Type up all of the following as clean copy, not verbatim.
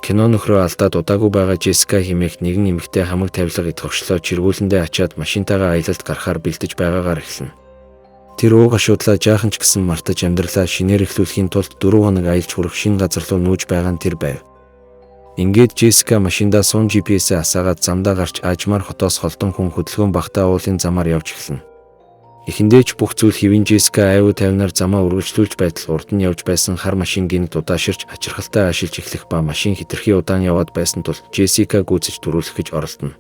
Кино нөхрөө алдаад удаагүй байгаа Джессика хэмээх нэгэн эмэгтэй хамаг тавилга идэвхжлөө чиргүүлэндээ ачаад машинтайгаа аялалд гарахаар бэлдэж байгаагаар эхэлнэ. Тэр ууг ашуудлаа жаахан ч гэсэн мартаж амьдралаа шинээр эхлүүлэхийн тулд 4 хоног аялж хүрэх шинэ газар руу нүүж байгаа нь тэр байв. Ингээд Джессика машиндаа суун GPS-ээ асаагаад замдаа гарч аажмаар хотоос холдон хүн хөдөлгөөн багтаа уулын замаар явж эхэлнэ. Эхэндээ ч бүх зүйл хэвийн Джессика айвуу тавинаар замаа үргэлжлүүлж байтал урд нь явж байсан хар машин гинт удааширч хачирхалтай ашилж эхлэх ба машин хэтэрхий удаан яваад байсан тул Джессика гүйцэж түрүүлэх гэж оролдоно.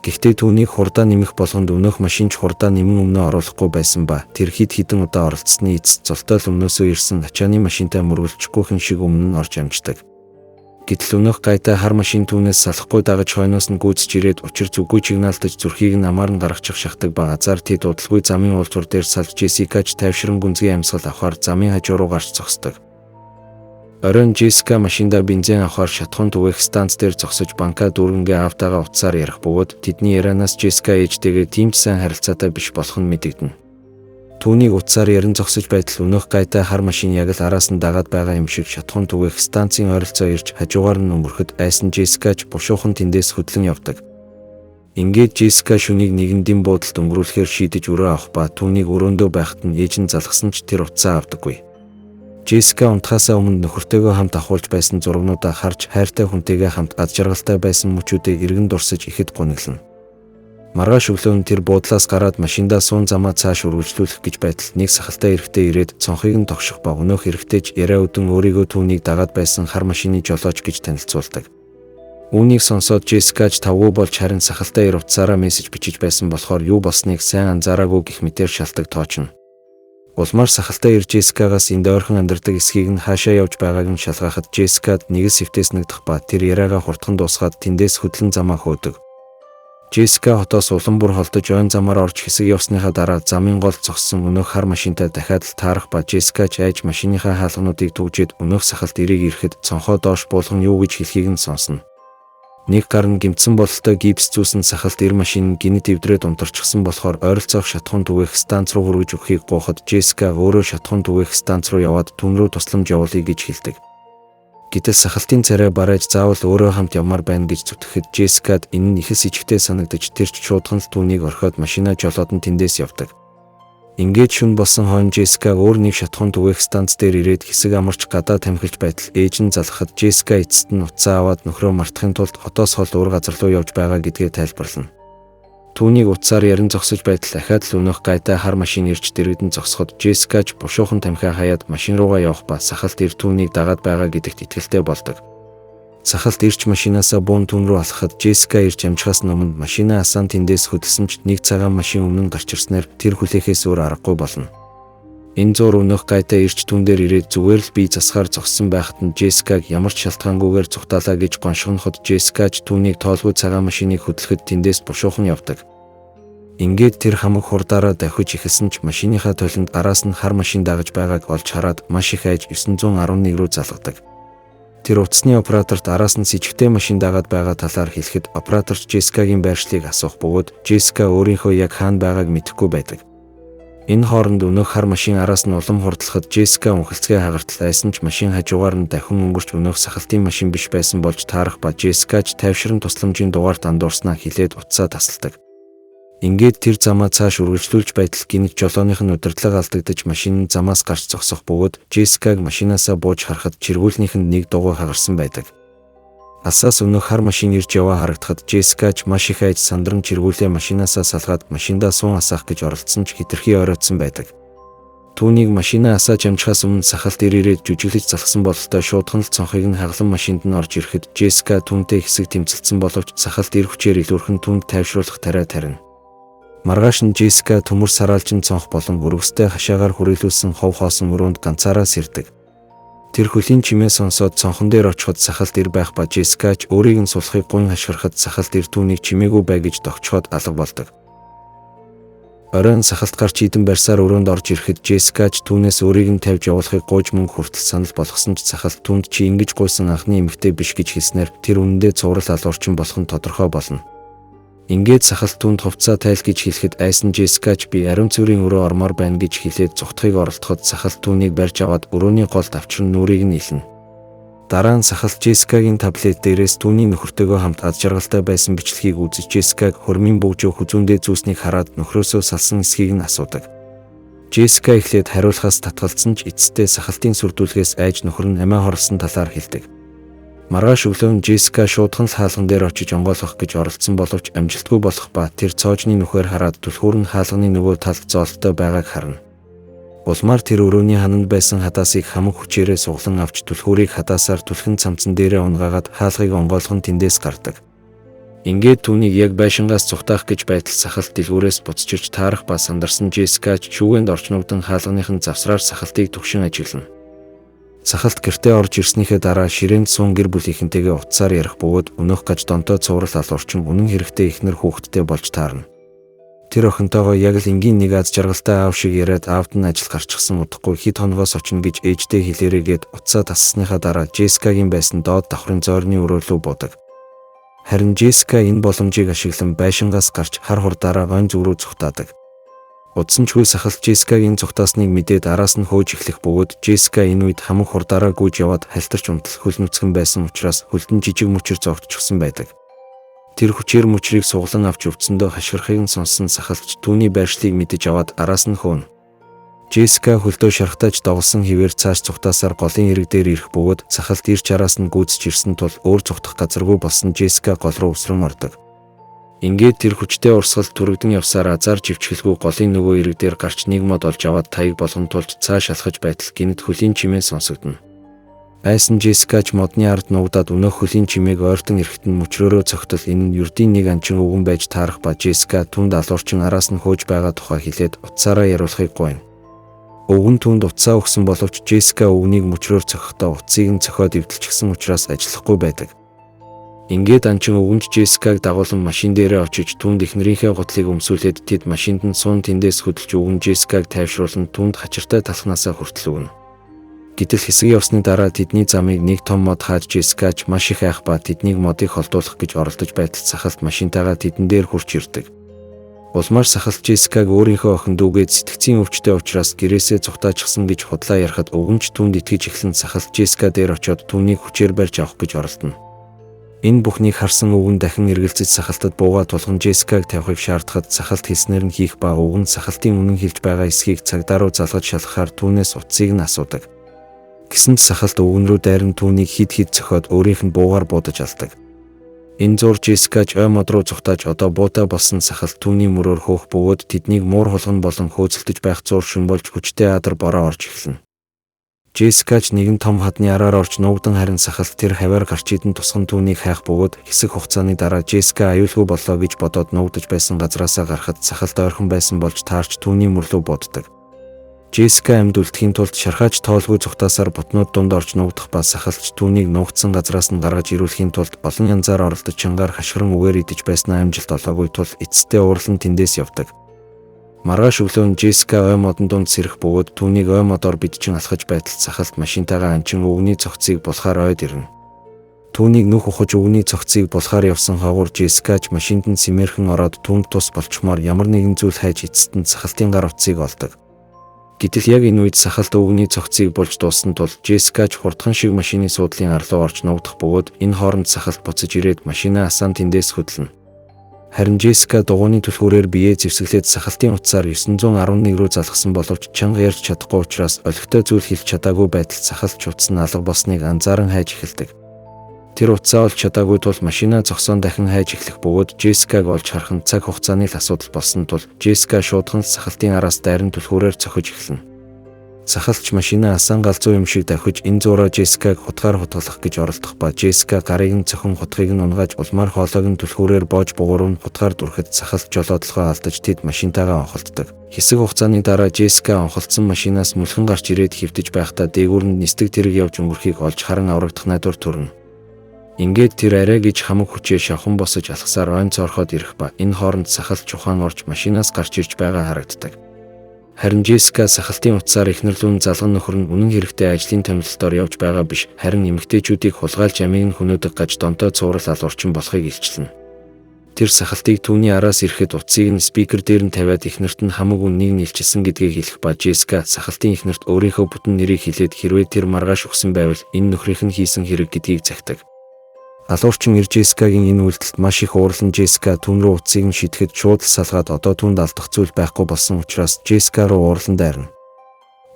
Гэхдээ түүнийг хурдаа нэмэх болгонд өмнөх машин ч хурдаа нэмэн өмнө оруулахгүй байсан ба тэр хэд хэдэн удаа оролцсны эцэст золтой л өмнөөсөө ирсэн ачааны машинтай мөргөлчихгүйхэн шиг өмнө нь орж амждаг. Гэтэл өнөөх гайтай хар машин түүнээс салахгүй дагаж хойноос нь гүйцэж ирээд учир зүггүй чигнаалтаж зүрхийг нь амаар нь гаргачих шахдаг ба азар тэд удалгүй замын уулзвар дээр салж Джессикач тайвшран гүнзгий амьсгал авахар замын хажуу руу гарч зогсдог. Оройн Джессика машиндаа бензин авахар шатхуун түгээх станц дээр зогсож банка дүүргэнгээ аавтайгаа утсаар ярих бөгөөд тэдний ярианаас Джессика ээжтэйгээ тийм ч сайн харилцаатай биш болох нь мэдэгдэнэ. Түүнийг утсаар ярин зогсож байтал өнөөх гайтай хар машин яг л араас нь дагаад байгаа юм шиг шатхуун түгээх станцын ойролцоо ирж хажуугаар нь өнгөрөхөд айсан Джессикач бушуухан тэндээс хөдлөн явдаг. Ингээд Джессика шүнийг нэгэн дэм буудалд өнгөрүүлэхээр шийдэж өрөө авах ба түүнийг өрөөндөө байхад нь ээж нь залгасан ч тэр утсаа авдаггүй. Джессика унтахаасаа өмнө нөхөртэйгөө хамт авахулж байсан зурагнуудаа харж хайртай хүнтэйгээ хамт аз жаргалтай байсан мөчүүдээ эргэн дурсаж ихэд гуниглана. Маргааш өглөө нь тэр буудлаас гараад машиндаа суун замаа цааш үргэлжлүүлэх гэж байтал нэг сахалтай эрэгтэй ирээд цонхыг нь тогших ба өнөөх эрэгтэй ч яриа өдөн өөрийгөө түүнийг дагаад байсан хар машины жолооч гэж танилцуулдаг. Үүнийг сонсоод Джессикач тавгүй болж харин сахалтай эр утсаараа мессеж бичиж байсан болохоор юу болсныг сайн анзаараагүй гэх мэтээр шалтаг тоочно. Улмаар сахалтай эр Джессикагаас энд ойрхон амьдардаг эсхийг нь хаашаа явж байгааг нь шалгаахад Джессикад нэг л сэвтээс нэгдэх ба тэр яриагаа хурдхан дуусгаад тэндээс хөдлөн замаа хөөдөг. Джессика хотоос улам бүр холдож ойн замаар орж хэсэг явсныхаа дараа замын голд зогссон өнөөх хар машинтай дахиад л таарах ба Джессика ч айж машиныхаа хаалгануудыг түгжээд өнөөх сахалт эрийг ирэхэд цонхоо доош буулган юу гэж хэлхийг нь сонсно. Нэг гар нь гэмтсэн бололтой гипс зүүсэн сахалт эр машин нь гинэт эвдрээд унтарчихсан болохоор ойролцоох шатхуун түгээх станц руу хүргэж өгөхийг гуйхад Джессика өөрөө шатхуун түгээх станц руу яваад түн рүү тусламж явуулъя гэж хэлдэг. Гэтэл сахалтын царай барайж заавал өөрөө хамт явмаар байна гэж зүтгэхэд Джессикад энэ нь их л сэжигтэй санагдаж тэр ч шуудхан л түүнийг орхиод машинаа жолоод нь тэндээс явдаг. Ингээд шөнө болсон хойно Джессика өөр нэг шатхуун түгээх станц дээр ирээд хэсэг амарч гадаа тамхилж байтал ээж нь залгахад Джессика эцэст нь утсаа аваад нөхрөө мартахын тулд хотоос хол өөр газар руу явж байгаа гэдгээ тайлбарлана. Түүнийг утсаар ярин зогсож байтал ахиад л өнөөх гайтай хар машин ирж дэргэдэн зогсоход Джессикач бушуухан тамхиа хаяад машин руугаа явах ба сахалт эр түүнийг дагаад байгаа гэдэгт итгэлтэй болдог. Сахалт ирч машинаасаа буун түн рүү алхахад Джессика ирж амжихаас өмнө машинаа асаан тэндээс хөдөлсөн ч нэг цагаан машин өмнө нь гарч ирснээр тэр хүлээхээс өөр аргагүй болно. Энэ зуур өнөөх гайтай ирч түн дээр ирээд зүгээр л бие засахаар зогссон байхад нь Джессикаг ямар ч шалтгаангүйгээр цугтаалаа гэж гоншгоноход Джессикач түүнийг тоолгүй цагаан машиныг хөдлөхөд тэндээс бушуухан явдаг. Ингээд тэр хамаг хурдаараа давхиж эхэлсэн ч машиныхаа толинд араас нь хар машин дагаж байгааг олж хараад маш их айж 911 рүү залгадаг. Тэр утасны операторт араас нь сэжигтэй машин дагаад байгаа талаар хэлэхэд оператор Джессикагийн байршлыг асуух бөгөөд Джессика өөрийнхөө яг хаана байгааг мэдэхгүй байдаг. Энэ хооронд өнөөх хар машин араас нь улам хурдлахад Джессика үнхэлцгээ хагартал айсан ч машин хажуугаар нь давхин өнгөрч өнөөх сахалтын машин биш байсан болж таарах ба Джессикач тайвшран тусламжийн дугаарт андуурснаа хэлээд утсаа тасалдаг. Ингээд тэр замаа цааш үргэлжлүүлж байтал гинэт жолооных нь удирдлага алдагдаж машин нь замаас гарч зогсох бөгөөд Джессикаг машинаасаа бууж харахад чиргүүлнийх нь нэг дугуй хагарсан байдаг. Алсаас өнөөх хар машин ирж яваа харагдахад Джессикач маш их айж сандран чиргүүлээ машинаасаа салгаад машиндаа суун асаах гэж оролдсон ч хэтэрхий оройтсон байдаг. Түүнийг машинаа асааж амжихаас өмнө сахалт ир ирээд жүжиглэж залхсан бололтой шуудхан л цонхыг нь хаглан машинд нь орж ирэхэд Джессика түүнтэй хэсэг тэмцэлдсэн боловч сахалт ир хүчээр илүүрхэн түүнд тайвшруулах тариа тарина. Маргааш нь Джессика төмөр сараалжин цонх болон өргөстэй хашаагаар хүрээлүүлсэн хов хоосон өрөөнд ганцаараа сэрдэг. Тэр хөлийн чимээ сонсоод цонхон дээр очиход сахалт ир байх ба Джессикач өөрийг нь сулахыг гуйн хашгирахад сахалт ир түүнийг чимээгүй бай гэж догчхоод алга болдог. Оройн сахалт гарч идэн барьсаар өрөөнд орж ирэхэд Джессикач түүнээс өөрийг нь тавьж явуулахыг гуйж мөнгө хүртэл санал болгосон ч сахалт түүнд чи ингэж гуйсан анхны эмэгтэй биш гэж хэлснээр тэр үнэндээ цуврал алуурчин болох нь тодорхой болно. Ингээд сахалт түүнд хувцаа тайл гэж хэлэхэд айсан Джессикач би ариун цэврийн өрөө ормоор байна гэж хэлээд зугтахыг оролдоход сахалт түүнийг барьж аваад өрөөний голд авчран нүрийг нь илнэ. Дараа нь сахалт Джессикагийн таблет дээрээс түүний нөхөртэйгөө хамт аз жаргалтай байсан бичлэгийг үзэж Джессикаг хормын бөгжөө хүзүүндээ зүүснийг хараад нөхрөөсөө салсан эсхийг нь асуудаг. Джессика эхлээд хариулахаас татгалзсан ч эцэстээ сахалтын сүрдүүлгээс айж нөхөр нь амиа хорлосон талаар хэлдэг. Маргааш өглөө нь Джессика шуудхан л хаалган дээр очиж онгойлгох гэж оролдсон боловч амжилтгүй болох ба тэр цоожны нүхээр хараад түлхүүр нь хаалганы нөгөө талд зоолттой байгааг харна. Улмаар тэр өрөөний хананд байсан хадаасыг хамаг хүчээрээ суглан авч түлхүүрийг хадаасаар түлхэн цамцан дээрээ унгаагаад хаалгыг онгойлгон тэндээс гардаг. Ингээд түүнийг яг байшингаас цухтаах гэж байтал сахалт дэлгүүрээс буцчирч таарах ба сандарсан Джессика ч шүүгээнд орчногдон хаалганых нь завсраар сахалтыг түгшин ажиглана. Сахалт гэртээ орж ирснийхээ дараа ширээнд суун гэр бүлийнхэнтэйгээ утсаар ярих бөгөөд өнөөх гаж донтой цуврал алуурчин үнэн хэрэгтээ эхнэр хүүхэдтэй болж таарна. Тэр охинтойгоо яг л энгийн нэг аз жаргалтай аав шиг яриад аавд нь ажил гарчихсан удахгүй хэд хоногоос очино гэж ээждээ хэлээрэй гээд утсаа тассныхаа дараа Джессикагийн байсан доод давхрын зойрны өрөө рүү буудаг. Харин Джессика энэ боломжийг ашиглан байшингаас гарч хар хурдаараа гон зүг рүү цухтаадаг. Удсан ч үгүй сахалт Джессикагийн цухтаасныг мэдээд араас нь хөөж эхлэх бөгөөд Джессика энэ үед хамаг хурдаараа гүйж яваад халтарч унтал хөл нүцгэн байсан учраас хөлд нь жижиг мөчөр зогтчихсон байдаг. Тэр хүчээр мөчрийг суглан авч өвдсөндөө хашгирахыг нь сонссон сахалч түүний байршлыг мэдэж аваад араас нь хөөнө. Джессика хөлдөө шархтааж доголсон хэвээр цааш цухтаасаар голын ирэг дээр ирэх бөгөөд сахалт ирч араас нь гүйцэж ирсэн тул өөр цухтах газаргүй болсон Джессика гол руу өсрөн ордог. Ингээд тэр хүчтэй урсгалд түрэгдэн явсаар азар живчгэлгүй голын нөгөө ирэг дээр гарч нэг мод олж аваад таяг болгон тулж цааш алхаж байтал гинэт хөлийн чимээ сонсогдоно. Айсан Джессика ч модны ард нуугдаад өнөөх хөлийн чимээг ойртон эрэхт нь мөчрөөрөө цогтол энэ нь ердийн нэг анчин өвгөн байж таарах ба Джессика түнд алуурчин араас нь хөөж байгаа тухай хэлээд утсаараа яриулахыг гуйна. Өвгөн түнд утсаа өгсөн боловч Джессика өвгөнийг мөчрөөр цохихдоо утсыг нь цохиод эвдэлчихсэн учраас ажиллахгүй байдаг. Ингээд анчин өвгөнч Джессикаг дагуулan машин дээрээ очиж түнд эхнэрийнхээ гутлыг өмсүүлээд тэд машинд нь суун тэндээс хөдөлж өвгөн Джессикаг тайвшруулан түнд хачиртай талхнаасаа хүртэл өгнө. Гэтэл хэсэг явсны дараа тэдний замыг нэг том мод хааж Джессика ч маш их айх ба тэднийг модыг холдуулах гэж оролдож байтал сахалт машинтайгаа тэдэн дээр хүрч ирдэг. Улмаар сахалт Джессикаг өөрийнхөө охин дүүгээд сэтгцийн өвчтэй учраас гэрээсээ цухтаачихсан гэж худлаа ярихад өвгөнч түүнд итгэж эхлэн сахалт Джессика дээр очиод түүнийг хүчээр барьж авах гэж оролдоно. Энэ бүхнийг харсан өвгөн дахин эргэлзэж сахалтад буугаа тулган Джессикаг тавихыг шаардахад сахалт хэлснээр нь хийх ба өвгөн сахалтын үнэн хэлж байгаа эсхийг цагдаа руу залгаж шалгахаар түүнээс утсыг нь асуудаг. Гэсэн ч сахалт өвгөн рүү дайран түүнийг хид хид цохиод өөрийнх нь буугаар буудаж алдаг. Энэ зур Джессика ч ой мод руу цухтааж одоо буутай болсон сахалт түүний мөрөөр хөөх бөгөөд тэднийг муур хулган болон хөөцөлдөж байх зур шин болж хүчтэй адар бороо орж эхэлнэ. Джессика ч нэгэн том хадны араар орж нуугдан харин сахалт тэр хавиар гарч идэн тусган түүнийг хайх бөгөөд хэсэг хугацааны дараа Джессика аюулгүй боллоо гэж бодоод нуугдаж байсан газраасаа гарахад сахалт ойрхон байсан болж таарч түүний мөрлөө буддаг. Джессика амьд үлдэхийн тулд шархаач тоолгүй цухтаасаар бутнууд дунд орж нуугдах ба сахалч түүнийг нуугдсан газраас нь гаргаж ирүүлэхийн тулд олон янзаар оролдож чангаар хашгиран үгээр идэж байснаа амжилт олоогүй тул эцэстээ уурлан тэндээс явдаг. Маргааш өглөө нь Джессика ой модон дунд сэрэх бөгөөд түүнийг ой модоор бидчин алхаж байтал сахалт машинтайгаа анчин өвгөний цогцыг булахаар ойд ирнэ. Түүнийг нүх ухаж өвгөний цогцыг булахаар явсан хаагуур Джессика ч машинд нь сэмэрхэн ороод түүнд тус болчмоор ямар нэгэн зүйл хайж эцэст нь сахалтын гар утсыг олдог. Гэтэл яг энэ үед сахалт өвгөний цогцыг булж дууссан тул Джессика ч хурдхан шиг машины суудлын арлуу орж нуугдах бөгөөд энэ хооронд сахалт буцаж ирээд машинаа асаан тэндээс хөдлөнө. Харин Джессика дугуйны түлхүүрээр биеэ зэвсэглээд сахалтын утсаар 911 рүү залгасан боловч чанга ярьж чадахгүй учраас олигтой зүйл хэлж чадаагүй байтал сахалт ч утас нь алга болсныг анзааран хайж эхэлдэг. Тэр утсаа олж чадаагүй тул машинаа зогсоон дахин хайж эхлэх бөгөөд Джессикаг олж харах нь цаг хугацааны л асуудал болсон тул Джессика шуудхан л сахалтын араас дайран түлхүүрээр цохиж эхэлнэ. Сахалч машинаа асан галзуу юм шиг давхиж энэ зуураа Джессикаг хутгаар хутгалах гэж оролдох ба Джессика гарыг нь цохон хутгийг нь унгааж улмаар хоолойг нь түлхүүрээр боож бугуур нь хутгаар дүрхэд сахалт жолоодлогоо алдаж тэд машинтайгаа онхолддог. Хэсэг хугацааны дараа Джессика онхолдсон машинаас мөлхөн гарч ирээд хэвтэж байхдаа дээгүүр нь нисдэг тэрэг явж өнгөрөхийг олж харан аврагдах найдвар төрнө. Ингээд тэр арай гэж хамаг хүчээ шавхан босож алхасаар ойн цоорхоод ирэх ба энэ хооронд сахалт чухаан орж машинаас гарч ирж байгаа харагддаг. Харин Джессика сахалтын утсаар эхнэрлүүн залган нөхөр нь үнэн хэрэгтээ ажлын томилолтоор явж байгаа биш харин эмэгтэйчүүдийг хулгайлж амийг нь хөнөөдөг гаж донтой цуврал алуурчин болохыг илчлэнэ. Тэр сахалтыг түүний араас ирэхэд утсыг нь speaker дээр нь тавиад эхнэрт нь хамаг үнэнийг нь илчилсэн гэдгийг хэлэх ба Джессика сахалтын эхнэрт өөрийнхөө бүтэн нэрийг хэлээд хэрвээ тэр маргааш үхсэн байвал энэ нөхрийнх нь хийсэн хэрэг гэдгийг захидаг. Алуурчин эр Джессикагийн энэ үйлдэлд маш их уурлан Джессика түүн рүү утсыг нь шидэхэд шууд л салгаад одоо түүнд алдах зүйл байхгүй болсон учраас Джессика руу уурлан дайрна.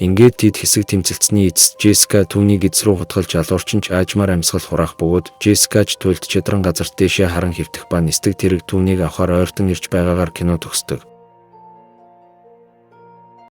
Ингээд тэд хэсэг тэмцэлцсэний эцэст Джессика түүнийг гэдэс рүү хутгалж алуурчин ч аажмаар амьсгал хураах бөгөөд Джессика ч туйлд чадран газарт дээшээ харан хэвтэх ба нисдэг тэрэг түүнийг авахаар ойртон ирж байгаагаар кино төгсдөг.